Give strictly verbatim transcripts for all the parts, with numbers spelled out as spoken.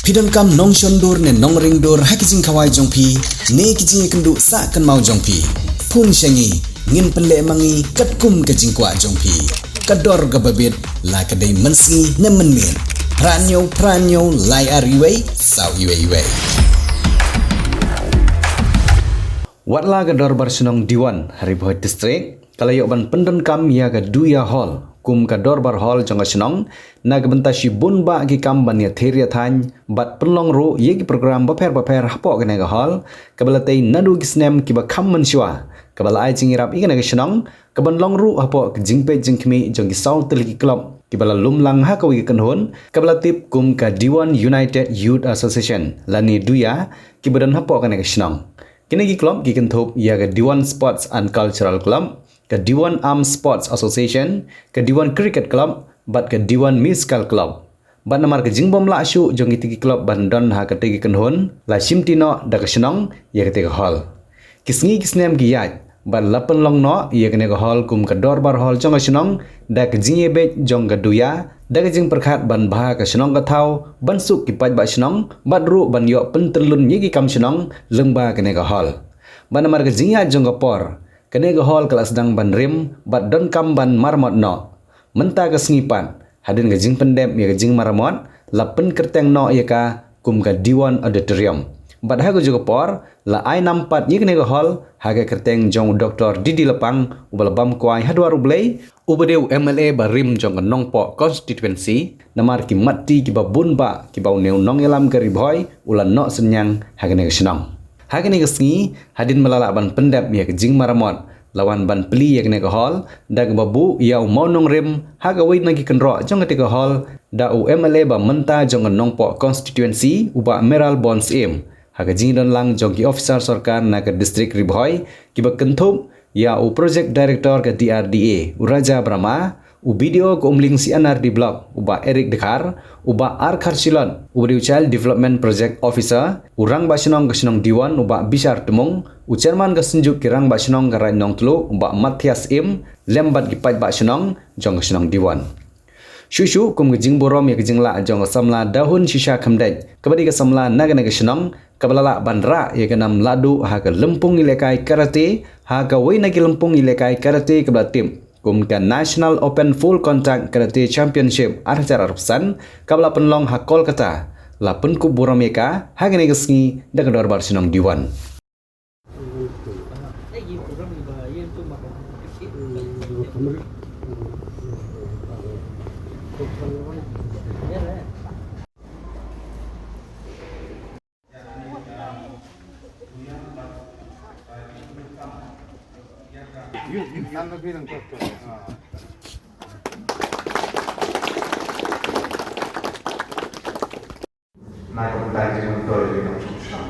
Phi donkam nongshon dur ne nongring dur ha ki jingkhawai jong phi ne ki jingïakynduh sah kynmaw jong phi? Phone sha ngi, ngin pynleh ma ngi katkum ka jingkwah jong phi. Ka dor kaba bit, la ka dei mynsngi ne mynmiet. Phra hynñiew phra hynñiew lai ar wei saw wei wei. Wat la ka Dorbar Shnong Diwan ha Ri Bhoi District ka la ïoh ban pyndonkam ïa ka Duya Hall kum ka Dorbar Hall jong ka shnong, na ka bynta shibun bah ki kam ban ïathir ïathaiñ bad pynlong ruh ïa ki program bapher bapher hapoh kane ka hall, kaba la tei naduh ki snem kiba kham mynshuwa, kaba la ai jingïarap ïa kane ka shnong ka ban long ruh hapoh ka jingpeit jingkhmih jong ki saw tylli ki club kiba la lum lang ha kawei ka kynhun kaba la tip kum ka Diwan United Youth Association lane Duya, kiba don hapoh kane ka shnong. Kine ki club ki kynthup ïa ka Diwan Sports and Cultural Club, ka Diwan Arms Sports Association, ka Diwan Cricket Club bad ka Diwan Musical Club. Bad namar ka jingbym lah shuh jong kitei ki club ban don ha katei ka kynhun, la shimti noh da ka shnong ïa katei ka hall. Ki sngi ki snem ki ïaid bad la pynlong noh ïa kane ka hall kum ka Dorbar Hall jong ka shnong da ka jingïabeit jong ka Duya, da ka jingpyrkhat ban bha ka shnong ka thaw, ban suk ki paidbah shnong bad ruh ban ïoh pyntyllun ïa ki kam shnong lyngba kane ka hall. Bad namar ka jingïaid jong ka por, kane ka hall ka la sdang ban rim bad donkam ban maramot noh. Mynta ka sngi pat, hadien ka jingpyndep ïa ka jingmaramot, la pynkyrteng noh ïa ka kum ka Diwan Auditorium. Bad ha kajuh ka por la ai nam pat ïa kane ka hall ha ka kyrteng jong u Doktor D D Lapang, uba la bam kwai ha dwar U Blei, uba dei u M L A ba rim jong ka Nongpoh Constituency, namar ki mat ti kiba bun bah kiba une u nongïalam ka Ri Bhoi u la noh synñiang ha kane ka shnong. Ha kane ka sngi, hadien ba la lah ban pyndep ïa ka jingmaramot, la wan ban plie ïa kane ka hall da kaba buh ïa u mawnongrim ha kawei na ki kynroh jong katei ka hall da u M L A ba mynta jong ka Nongpoh Constituency, u Bah Mayralborn Syiem, ha ka jingdon lang jong ki officer sorkar na ka District Ri Bhoi, kiba kynthup ïa u Project Director ka D R D A, u Raja Brahma, u B D O ka Umling C and R D Block, u Bah Eric Dkhar, u Bah R Kharshilot, uba dei u Child Development Project Officer, u Rangbah Shnong ka shnong Diwan, u Bah Bishar Tmung, u Chairman ka Synjuk ki Rangbah Shnong ka Raid Nongtluh, u Bah Mathias Im, lem bad ki paidbah shnong jong ka shnong Diwan. Shuh shuh kum ka jingburom ïa ka jinglah jong ka samla Dahun Shisha Khymdeit, kaba dei ka samla na kane ka shnong, kaba la lah ban rah ïa ka nam lahduh ha ka lympung ïalehkai karate, ha kawei na ki lympung ïalehkai karate kaba la tip kum ka National Open Full Contact Karate Championship ar hajar arphew san, kaba la pynlong ha Kolkata, la pynkup burom ïa ka ha kane ka sngi da ka Dorbar Shnong Diwan. Na ka bynta jingmyntoi jong ki nongshong shnong.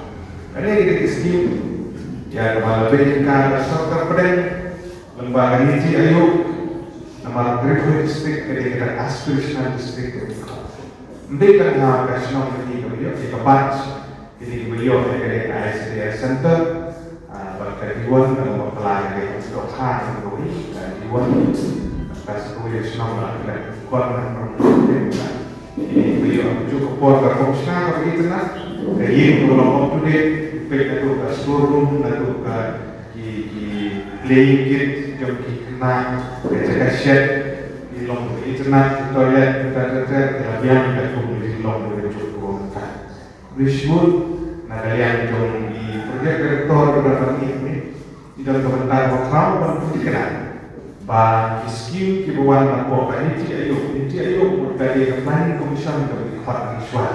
Kane ka dei ka skim ïa kaba la pynjynjar da ka sorkar pdeng lyngba ka NITI Aayog, namar ka Ri Bhoi District ka dei ka aspirational district. Ym dei tang ha ka shnong ka dei kaba ïoh, ïa ka batch ka dei kaba ïoh ïa ka dei ka I C D S Center. Ah, bad ka Diwan ka long bakla ïa ka dohkha jong kawei ka Diwan. Ka sa kawei ka shnong ba la klet kor na ka rum ka dei ka. Ïa kaba ïoh ha kajuh ka por ka commissioner kaba itynnad, ka ïing kaba long up to date, peit naduh ka store room, naduh ka ki, ki playing kit jong ki khynnah, ka jaka shed, ki long kaba itynnad, ki toilet, ka ter ter ter, ka la biang katkum ka jinglong kaba jur kaba mynta. Rishmut, na ka liang jong i project director ka don ban ïa kane, i don ka bynta kaba khraw ban pynthikna ba ki skim kiba wan napoh ka NITI Aayog, NITI Aayog mut ka dei ka planning commission kaba ki khot mynshuwa.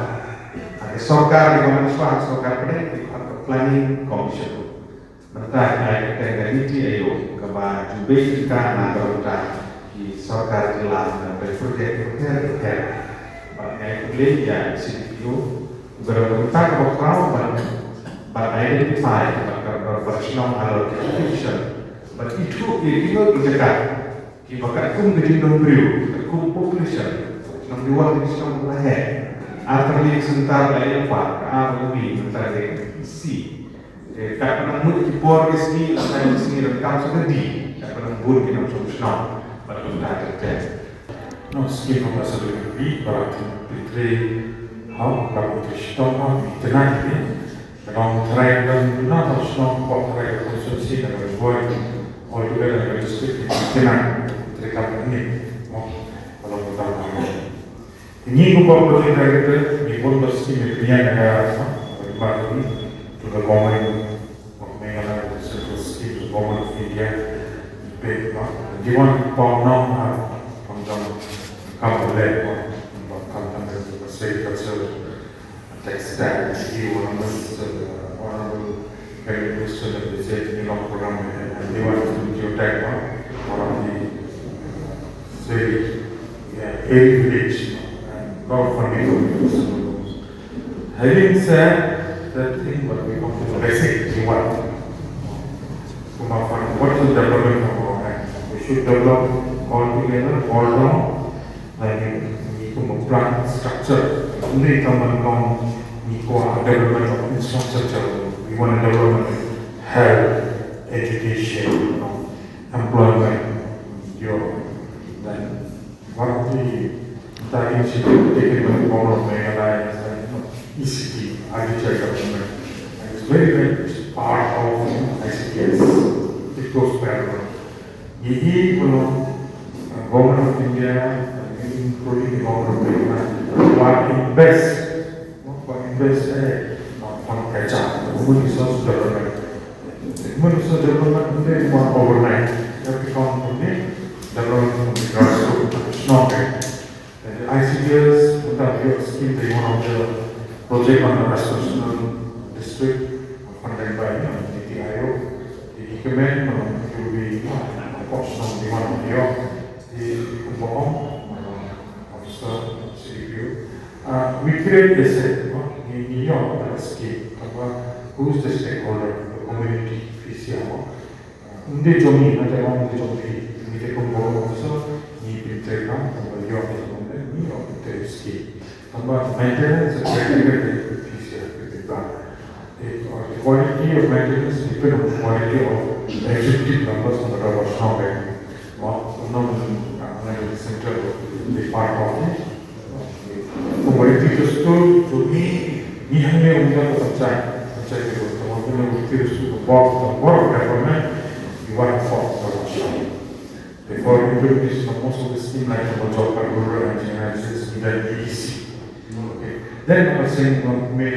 Ha ka sorkar kaba mynshuwa, ha ka sorkar pdeng ki khot ka planning commission. Mynta ngi ai kyrteng ka NITI Aayog kaba ju beit jingkyrkhu na ka bynta ki sorkar jylla na ka project bapher bapher. Bad ngi ai khublei ïa i C D P O uba don ka bynta kaba khraw ban, ban identify bad ka, ka, ka shnong halor ki application. Bad ithuh ïa kino ki jaka kiba katkum ka jingdon briew, katkum population. Shnong Diwan ka shnong kaba heh. Artylli ka center la ïa pha, ka ar la wi, mynta ka dei ka C. Te katba nang mut ki por ki sngi, la kai ki sngi donkam sa ka D, katba nang bun ki nongshong shnong bad kumta ter ter. Nong skim nong ka sa dei ka B, para ki trei Hau, ka putri shtong ha, mi tnat ni. Ka nongtharai ka duna ha shnong, pok tharai ka constituency na ka Ri Bhoi. All together na ka district ni tnat, putri ka ni. Mo, ka long ka tang ha. Ngi kum ka project director, ngi bun ka scheme ngi pynïaid na ka, ha, ka Ri Bhoi ni, to the government. Of Meghalaya, the central scheme, the Government of India, pay, no? Given Pong Nong, uh, from the Kamale, from Kamale, the state culture, textile, the Honorable Minister, the Honorable Prime Minister, the Visit Nilong program, and given to Geotech, no? One of the very, yeah, airy village, no? And lot of funding for the Having said that thing, but we come to the basic thing, what? From our fund, what is development from our hand? We should develop all together, all along, like in, in from a plan structure. Only come along, we go on development of infrastructure. We want to development of health, education, you know, employment, you know, then One of the targets should be taken by the government of Meghalaya is that, you know, E C T, agriculture development. And it's very, very, it's part of, you know, I C T S. It goes parallel. Ye hi, you know, uh, Government of India, uh, including the Government of Meghalaya, will invest, you know, will invest, eh, uh, fund catch up, human resource development. Human resource development hindi cuma overnight. Tapi kong ini development from the grassroots, snow. And the I C D S, Uttar Pradesh scheme, they one of the project on the West Coastal District, funded by, you know, Niti Aayog. They recommend, you know, it will be, you know, a portion of the one of your, the Kumbhakom, uh, officer, C D P O. Uh, we create asset, no? Ngi, ngi ïoh da ka scheme, kaba who is the stakeholder, the community, P C R, no? Uh, ym dei jong ngi, nga te ong ym dei jong ngi, ngi te kum bor officer, ngi pyntrei kam, kaba ïoh da jong ngi, ngi ïoh pyntrei scheme. Kaba maintenance and practical, P C R, pyntrei kam. The, uh, the quality of maintenance depend on the quality of executive members from the Rubber Snow Bank. Well, no, uh, central, the part of it. Kumba iti dustur, to me, ngi hangne ong ïa ka panchayat, panchayat level, kumba iti dustur ka bor, ka bor ka development, you want to form the Rubber Snow. Therefore, implementation of most of the scheme like the Job Card Rural and General Assistance, we done E D C. Okay. Then, number seven, we may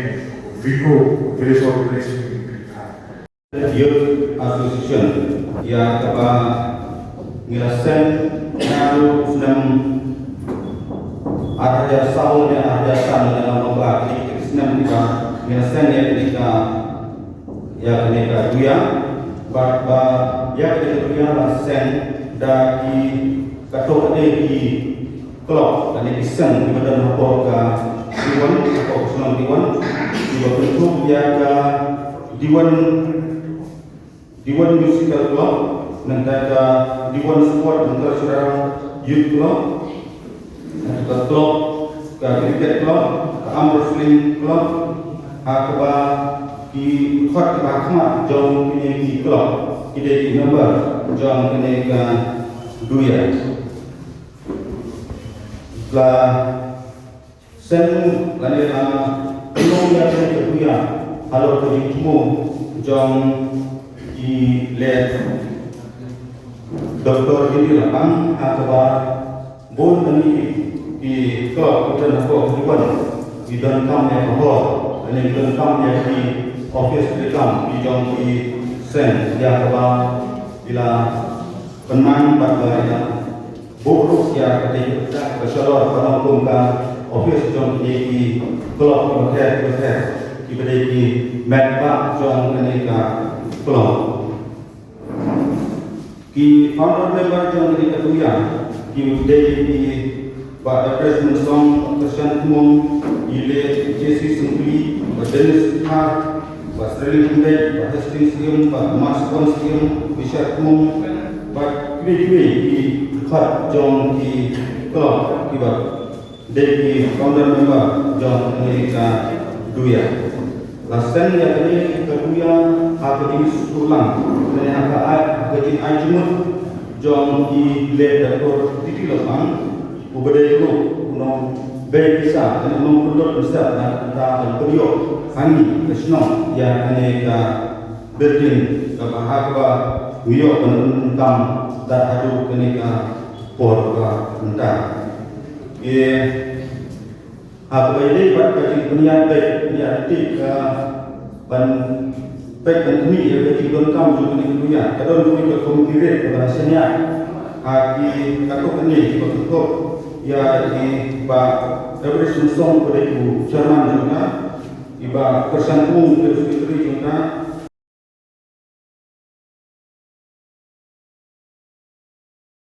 V O, village organization, we will have. Youth Association, ïa kaba ngi la seng naduh u snem ar hajar saw ne ar hajar san ne la, ba kine ki snem kiba ngi la seng ïa kine ka, ïa kine ka duïa, bad ba ïa kine ka duïa la seng da ki, kato ka dei ki club lane ki seng kiba don hapoh ka Diwan, hapoh ka shnong Diwan, kiba kynthup ïa ka Diwan, Diwan Musical Club, nangta ka Diwan Sport and Cultural Youth Club, nangta ka club, ka cricket club, ka arm wrestling club, ha kaba ki khot kiba khmat jong kine ki club ki dei ki member jong kine ka duïa. La seng lane la pynlong ïa kane ka duïa halor ka jingthmu jong i late Doctor Jili Lapang, ha kaba bun na ki, ki club ki don hapoh Diwan ki donkam ïa ka hall lane ki donkam ïa ki office treikam ki jong ki seng, ïa kaba i la pynman bad ba i la buh ruh ïa kata ka shalor ba long kum ka office jong kine ki club kiba pher kiba pher kiba dei ki metbah jong kane ka club. Ki founder member jong kane ka duïa ki dei ki Bah Doctor Mynsong Christian Khmung, i late J C Syngkli, Bah Dennis Thar, Bah Sterling Khymdeit, Bah Hastings Syiem, Bah Thomas Syiem, Richard Khmung, bad kiwei kiwei ki dkhot jong ki club kiba dei ki founder member jong kane ka duïa. La seng ïa kane ka duïa ha ka jingsngewlang ne ha ka ai, ha ka jingai jingmut jong i late Doctor T T Lapang, uba dei ruh u nong Bei pisa, kane u nongpynlut mynstep na ka bynta ban pynïoh ha ngi ka shnong ïa kane ka building kaba ha kaba ngi ïoh ban pyndonkam lada haduh kane ka por ba mynta. Ïa ha kaba ïadei bad ka jingpynïaid beit, pynïaid beit ka ban peit ban khmih ïa ka jingdonkam jong kane ka duïa. Ka don kawei ka komiti riat kaba la shaniah ha ki katto katne kiba kynthup ïa i Bah Everest Mynsong, uba dei u chairman jong ka, i Bah Kyrshan Pung, uba dei u secretary jong ka,